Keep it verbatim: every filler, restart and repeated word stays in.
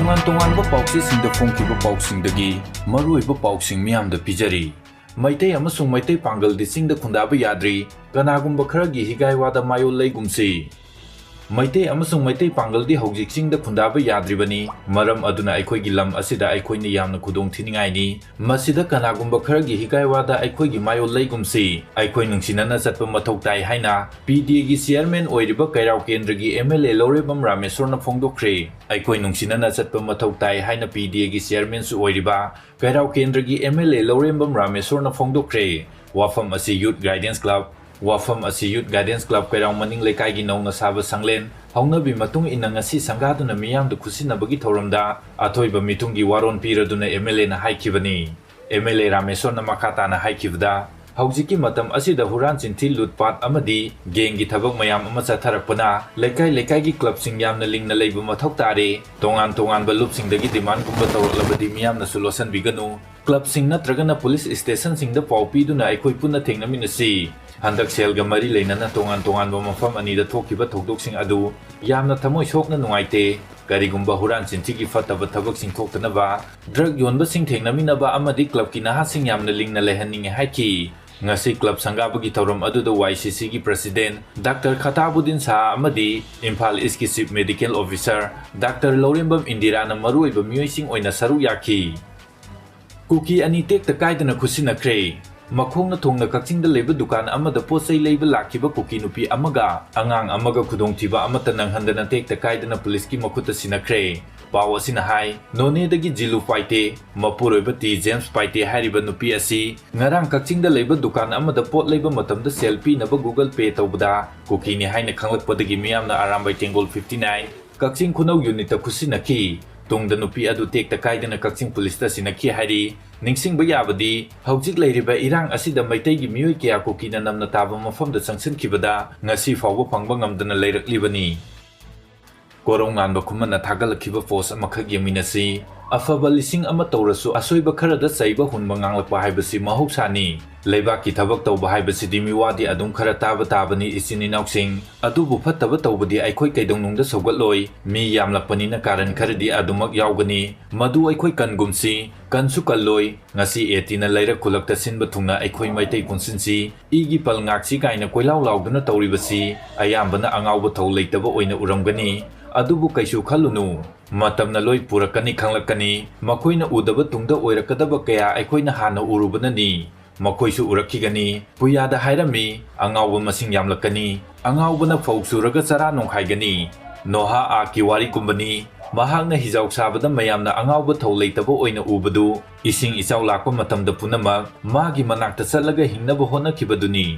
ꯇꯣꯉꯥꯟ ꯇꯣꯉꯥꯟꯕ ꯄꯥꯎꯆꯦꯁꯤꯡꯗ ꯐꯣꯡꯈꯤꯕ ꯄꯥꯎꯁꯤꯡꯗꯒꯤ ꯃꯔꯨꯑꯣꯏꯕ ꯄꯥꯎꯁꯤꯡ ꯃꯤꯌꯥꯝꯗ ꯄꯤꯖꯔꯤ꯫ ꯃꯩꯇꯩ ꯑꯃꯁꯨꯡ ꯃꯩꯇꯩ ꯄꯥꯡꯒꯜꯗꯤ ꯆꯤꯡꯗ ꯈꯨꯟꯗꯥꯕ ꯌꯥꯗ꯭ꯔꯤ, ꯀꯅꯥꯒꯨꯝꯕ ꯈꯔꯒꯤ ꯍꯤꯒꯥꯏꯋꯥꯗ ꯃꯥꯌꯣꯜ ꯂꯩꯒꯨꯝꯁꯤ꯫ ꯃꯩꯇꯩ ꯑꯃꯁꯨꯡ ꯃꯩꯇꯩ ꯄꯥꯡꯒꯜꯗꯤ ꯍꯧꯖꯤꯛ ꯆꯤꯡꯗ ꯈꯨꯟꯗꯥꯕ ꯌꯥꯗ꯭ꯔꯤꯕꯅꯤ, ꯃꯔꯝ ꯑꯗꯨꯅ ꯑꯩꯈꯣꯏꯒꯤ ꯂꯝ ꯑꯁꯤꯗ ꯑꯩꯈꯣꯏꯅ ꯌꯥꯝꯅ ꯈꯨꯗꯣꯡ ꯊꯤꯅꯤꯡꯉꯥꯏꯅꯤ꯫ ꯃꯁꯤꯗ ꯀꯅꯥꯒꯨꯝꯕ ꯈꯔꯒꯤ ꯍꯤꯒꯥꯏꯋꯥꯗ ꯑꯩꯈꯣꯏꯒꯤ ꯃꯥꯌꯣꯜ ꯂꯩꯒꯨꯝꯁꯤ꯫ ꯑꯩꯈꯣꯏ ꯅꯨꯡꯁꯤꯅꯅ ꯆꯠꯄ ꯃꯊꯧ ꯇꯥꯏ ꯍꯥꯏꯅ ꯄꯤ ꯗꯤ ꯑꯦꯒꯤ ꯆꯤꯌꯔꯃꯦꯟ ꯑꯣꯏꯔꯤꯕ ꯀꯩꯔꯥꯎ ꯀꯦꯟꯗ꯭ꯔꯒꯤ ꯑꯦꯝ ꯑꯦꯜ ꯑꯦ ꯂꯧꯔꯦꯝꯕꯝ ꯔꯥꯃꯦꯁꯣꯔꯅ ꯐꯣꯡꯗꯣꯛꯈ꯭ꯔꯦ꯫ ꯑꯩꯈꯣꯏ ꯅꯨꯡꯁꯤꯅꯅ ꯆꯠꯄ ꯃꯊꯧ ꯇꯥꯏ ꯍꯥꯏꯅ ꯄꯤ ꯗꯤ ꯑꯦꯒꯤ ꯆꯤꯌꯔꯃꯦꯟꯁꯨ ꯑꯣꯏꯔꯤꯕ ꯀꯩꯔꯥꯎ ꯀꯦꯟꯗ꯭ꯔꯒꯤ ꯑꯦꯝ ꯑꯦꯜ ꯑꯦ ꯂꯧꯔꯦꯝꯕꯝ ꯔꯥꯃꯦꯁꯣꯔꯅ ꯐꯣꯡꯗꯣꯛꯈ꯭ꯔꯦ꯫ ꯋꯥꯐꯝ ꯑꯁꯤ ꯌꯨꯠ ꯒꯥꯏꯗꯦꯟꯁ ꯀ꯭ꯂꯕ, ꯋꯥꯐꯝ ꯑꯁꯤ ꯌꯨꯠ ꯒꯥꯏꯗꯦꯟꯁ ꯀ꯭ꯂꯕ ꯀꯩꯔꯥꯎ ꯃꯅꯤꯡ ꯂꯩꯀꯥꯏꯒꯤ ꯅꯧꯅ ꯁꯥꯕ ꯁꯪꯂꯦꯟ ꯍꯧꯅꯕꯤ ꯃꯇꯨꯡ ꯏꯟꯅ ꯉꯁꯤ ꯁꯪꯒꯥꯗꯨꯅ ꯃꯤꯌꯥꯝꯗ ꯈꯨꯠꯁꯤꯟꯅꯕꯒꯤ ꯊꯧꯔꯝꯗ ꯑꯊꯣꯏꯕ ꯃꯤꯊꯨꯡꯒꯤ ꯋꯥꯔꯣꯜ ꯄꯤꯔꯗꯨꯅ ꯑꯦꯝ ꯑꯦꯜ ꯑꯦꯅ ꯍꯥꯏꯈꯤꯕꯅꯤ꯫ ꯑꯦꯝ ꯑꯦꯜ ꯑꯦ ꯔꯥꯃꯦꯁꯣꯔꯅ ꯃꯈꯥ ꯇꯥꯅ ꯍꯥꯏꯈꯤꯕꯗ, ꯍꯧꯖꯤꯛꯀꯤ ꯃꯇꯝ ꯑꯁꯤꯗ ꯍꯨꯔꯥꯟ ꯆꯤꯟꯊꯤ, ꯂꯨꯠꯄꯥꯠ ꯑꯃꯗꯤ ꯒꯦꯡꯒꯤ ꯊꯕꯛ ꯃꯌꯥꯝ ꯑꯃ ꯆꯠꯊꯔꯛꯄꯅ ꯂꯩꯀꯥꯏ ꯂꯩꯀꯥꯏꯒꯤ ꯀ꯭ꯂꯕꯁꯤꯡ ꯌꯥꯝꯅ ꯂꯤꯡꯅ ꯂꯩꯕ ꯃꯊꯧ ꯇꯥꯔꯦ꯫ ꯇꯣꯉꯥꯟ ꯇꯣꯉꯥꯟꯕ ꯂꯨꯞꯁꯤꯡꯗꯒꯤ ꯗꯤꯃꯥꯟꯒꯨꯝꯕ ꯇꯧꯔꯛꯂꯕꯗꯤ ꯃꯤꯌꯥꯝꯅꯁꯨ ꯂꯣꯠꯁꯤꯟꯕꯤꯒꯅꯨ꯫ ꯀ꯭ꯂꯕꯁꯤꯡ ꯅꯠꯇ꯭ꯔꯒꯅ ꯄꯨꯂꯤꯁ ꯁ꯭ꯇꯦꯁꯟꯁꯤꯡꯗ ꯄꯥꯎ ꯄꯤꯗꯨꯅ ꯑꯩꯈꯣꯏ ꯄꯨꯟꯅ ꯊꯦꯡꯅꯃꯤꯟꯅꯁꯤ꯫ ꯍꯟꯗꯛ ꯁꯦꯜꯒ ꯃꯔꯤ ꯂꯩꯅꯅ ꯇꯣꯉꯥꯟ ꯇꯣꯉꯥꯟꯕ ꯃꯐꯝ ꯑꯅꯤꯗ ꯊꯣꯛꯈꯤꯕ ꯊꯧꯗꯣꯛꯁꯤꯡ ꯑꯗꯨ ꯌꯥꯝꯅ ꯊꯃꯣꯏ ꯁꯣꯛꯅ ꯅꯨꯡꯉꯥꯏꯇꯦ꯫ ꯀꯔꯤꯒꯨꯝꯕ ꯍꯨꯔꯥꯟ ꯆꯤꯟꯊꯤꯒꯤ ꯐꯠꯇꯕ ꯊꯕꯛꯁꯤꯡ ꯊꯣꯛꯇꯅꯕ, ꯗ꯭ꯔꯒ ꯌꯣꯟꯕꯁꯤꯡ ꯊꯦꯡꯅꯃꯤꯟꯅꯕ ꯑꯃꯗꯤ ꯀ꯭ꯂꯕꯀꯤ ꯅꯍꯥꯁꯤꯡ ꯌꯥꯝꯅ ꯂꯤꯡꯅ ꯂꯩꯍꯟꯅꯤꯡꯉꯤ ꯍꯥꯏꯈꯤ꯫ ꯉꯁꯤ ꯀ꯭ꯂꯕ ꯁꯪꯒꯥꯕꯒꯤ ꯊꯧꯔꯝ ꯑꯗꯨꯗ ꯋꯥꯏ ꯁꯤ ꯁꯤꯒꯤ ꯄ꯭ꯔꯁꯤꯗꯦꯟ ꯗꯥꯛꯇꯔ ꯈꯇꯥꯕꯨꯗꯤꯟ ꯁꯥꯍ ꯑꯃꯗꯤ ꯏꯝꯐꯥꯜ ꯏꯁꯀꯤ ꯆꯤꯐ ꯃꯦꯗꯤꯀꯦꯜ ꯑꯣꯐꯤꯁꯥꯔ ꯗꯥꯛꯇꯔ ꯂꯧꯔꯦꯝꯕꯝ ꯏꯟꯗꯤꯔꯥꯅ ꯃꯔꯨꯑꯣꯏꯕ ꯃꯤꯑꯣꯏꯁꯤꯡ ꯑꯣꯏꯅ ꯁꯔꯨꯛ ꯌꯥꯈꯤ꯫ ꯀꯨꯀꯤ ꯑꯅꯤ ꯇꯦꯛꯇ ꯀꯥꯏꯗꯅ ꯈꯨꯠꯁꯤꯟꯅꯈ꯭ꯔꯦ꯫ ꯃꯈꯣꯡꯅ ꯊꯣꯡꯅ ꯀꯛꯆꯤꯡꯗ ꯂꯩꯕ ꯗꯨꯀꯥꯟ ꯑꯃꯗ ꯄꯣꯠ ꯆꯩ ꯂꯩꯕ ꯂꯥꯛꯈꯤꯕ ꯀꯨꯀꯤ ꯅꯨꯄꯤ ꯑꯃꯒ ꯑꯉꯥꯡ ꯑꯃꯒ ꯈꯨꯗꯣꯡꯊꯤꯕ ꯑꯃꯠꯇ ꯅꯪꯍꯟꯗꯅ ꯇꯦꯛꯇ ꯀꯥꯏꯗꯅ ꯄꯨꯂꯤꯁꯀꯤ ꯃꯈꯨꯠꯇ ꯁꯤꯟꯅꯈ꯭ꯔꯦ꯫ ꯄꯥꯎ ꯑꯁꯤꯅ ꯍꯥꯏ, ꯅꯣꯅꯦꯗꯒꯤ ꯖꯤꯂꯨ ꯄꯥꯏꯇꯦ, ꯃꯄꯨꯔꯣꯏꯕ ꯇꯤ ꯖꯦꯝꯁ ꯄꯥꯏꯇꯦ ꯍꯥꯏꯔꯤꯕ ꯅꯨꯄꯤ ꯑꯁꯤ ꯉꯔꯥꯡ ꯀꯛꯆꯤꯡꯗ ꯂꯩꯕ ꯗꯨꯀꯥꯟ ꯑꯃꯗ ꯄꯣꯠ ꯂꯩꯕ ꯃꯇꯝꯗ ꯁꯦꯜ ꯄꯤꯅꯕ Google Pay ꯇꯧꯕꯗ ꯀꯨꯀꯤꯅꯤ ꯍꯥꯏꯅ ꯈꯪꯂꯛꯄꯗꯒꯤ ꯃꯤꯌꯥꯝꯅ ꯑꯔꯥꯝꯕꯥꯏ ꯇꯦꯡꯒꯣꯜ fifty nine ꯀꯛꯆꯤꯡ ꯈꯨꯅꯧ ꯌꯨꯅꯤꯠꯇ ꯈꯨꯠꯁꯤꯟꯅꯈꯤ꯫ ꯇꯨꯡꯗ ꯅꯨꯄꯤ ꯑꯗꯨ ꯇꯦꯛꯇ ꯀꯥꯏꯗꯅ ꯀꯛꯆꯤꯡ ꯄꯨꯂꯤꯁꯇ ꯁꯤꯟꯅꯈꯤ ꯍꯥꯏꯔꯤ꯫ ꯅꯤꯡꯁꯤꯡꯕ ꯌꯥꯕꯗꯤ, ꯍꯧꯖꯤꯛ ꯂꯩꯔꯤꯕ ꯏꯔꯥꯡ ꯑꯁꯤꯗ ꯃꯩꯇꯩꯒꯤ ꯃꯤꯑꯣꯏ ꯀꯌꯥ ꯀꯨꯀꯤꯅ ꯅꯝꯅ ꯇꯥꯕ ꯃꯐꯝꯗ ꯆꯪꯁꯤꯟꯈꯤꯕꯗ ꯉꯁꯤ ꯐꯥꯎꯕ ꯐꯪꯕ ꯉꯝꯗꯅ ꯂꯩꯔꯛꯂꯤꯕꯅꯤ꯫ ꯀꯣꯔꯧꯉꯥꯟꯕ ꯈꯨꯃꯟꯅ ꯊꯥꯒꯠꯂꯛꯈꯤꯕ ꯄꯣꯁ ꯑꯃꯈꯛ ꯌꯦꯡꯃꯤꯟꯅꯁꯤ꯫ ꯑꯐꯕ ꯂꯤꯁꯤꯡ ꯑꯃ ꯇꯧꯔꯁꯨ ꯑꯁꯣꯏꯕ ꯈꯔꯗ ꯆꯩꯕ ꯍꯨꯟꯕ ꯉꯥꯡꯂꯛꯄ ꯍꯥꯏꯕꯁꯤ ꯃꯍꯧꯁꯥꯅꯤ꯫ ꯂꯩꯕꯥꯛꯀꯤ ꯊꯕꯛ ꯇꯧꯕ ꯍꯥꯏꯕꯁꯤꯗꯤ ꯃꯤꯋꯥꯗꯤ ꯑꯗꯨꯝ ꯈꯔ ꯇꯥꯕ ꯇꯥꯕꯅꯤ, ꯏꯆꯤꯟ ꯏꯅꯥꯎꯁꯤꯡ꯫ ꯑꯗꯨꯕꯨ ꯐꯠꯇꯕ ꯇꯧꯕꯗꯤ ꯑꯩꯈꯣꯏ ꯀꯩꯗꯧꯅꯨꯡꯗ ꯁꯧꯒꯠꯂꯣꯏ꯫ ꯃꯤ ꯌꯥꯝꯂꯛꯄꯅꯤꯅ ꯀꯥꯔꯟ ꯈꯔꯗꯤ ꯑꯗꯨꯃꯛ ꯌꯥꯎꯒꯅꯤ꯫ ꯃꯗꯨ ꯑꯩꯈꯣꯏ ꯀꯟꯒꯨꯝꯁꯤ꯫ ꯀꯟꯁꯨ ꯀꯜꯂꯣꯏ꯫ ꯉꯁꯤ ꯑꯦ ꯇꯤꯅ ꯂꯩꯔꯛ ꯈꯨꯜꯂꯛꯇ ꯁꯤꯟꯕ ꯊꯨꯡꯅ ꯑꯩꯈꯣꯏ ꯃꯩꯇꯩ ꯄꯨꯟꯁꯤꯟꯁꯤ, ꯏꯒꯤ ꯄꯜ ꯉꯥꯛꯁꯤ ꯀꯥꯏꯅ ꯀꯣꯏꯂꯥꯎ ꯂꯥꯎꯗꯨꯅ ꯇꯧꯔꯤꯕꯁꯤ ꯑꯌꯥꯝꯕꯅ ꯑꯉꯥꯎꯕ ꯊꯧ ꯂꯩꯇꯕ ꯑꯣꯏꯅ ꯎꯔꯝꯒꯅꯤ꯫ ꯑꯗꯨꯕꯨ ꯀꯩꯁꯨ ꯈꯜꯂꯨꯅꯨ꯫ ꯃꯇꯝꯅ ꯂꯣꯏ ꯄꯨꯔꯛꯀꯅꯤ, ꯈꯪꯂꯛꯀꯅꯤ꯫ ꯃꯈꯣꯏꯅ ꯎꯗꯕ ꯇꯨꯡꯗ ꯑꯣꯏꯔꯛꯀꯗꯕ ꯀꯌꯥ ꯑꯩꯈꯣꯏꯅ ꯍꯥꯟꯅ ꯎꯔꯨꯕꯅꯅꯤ꯫ ꯃꯈꯣꯏꯁꯨ ꯎꯔꯛꯈꯤꯒꯅꯤ꯫ ꯄꯨꯌꯥꯗ ꯍꯥꯏꯔꯝꯃꯤ, "ꯑꯉꯥꯎꯕ ꯃꯁꯤꯡ ꯌꯥꯝꯂꯛꯀꯅꯤ꯫ ꯑꯉꯥꯎꯕꯅ ꯐꯧ ꯆꯨꯔꯒ ꯆꯔꯥ ꯅꯣꯡꯈꯥꯏꯒꯅꯤ"꯫ ꯅꯣꯍꯥ ꯑꯥꯔꯛꯀꯤ ꯋꯥꯔꯤꯒꯨꯝꯕꯅꯤ꯫ ꯃꯍꯥꯛꯅ ꯍꯤꯖꯥꯎ ꯁꯥꯕꯗ ꯃꯌꯥꯝꯅ ꯑꯉꯥꯎꯕ ꯊꯧ ꯂꯩꯇꯕ ꯑꯣꯏꯅ ꯎꯕꯗꯨ, ꯏꯁꯤꯡ ꯏꯆꯥꯎ ꯂꯥꯛꯄ ꯃꯇꯝꯗ ꯄꯨꯝꯅꯃꯛ ꯃꯥꯒꯤ ꯃꯅꯥꯛꯇ ꯆꯠꯂꯒ ꯍꯤꯡꯅꯕ ꯍꯣꯠꯅꯈꯤꯕꯗꯨꯅꯤ꯫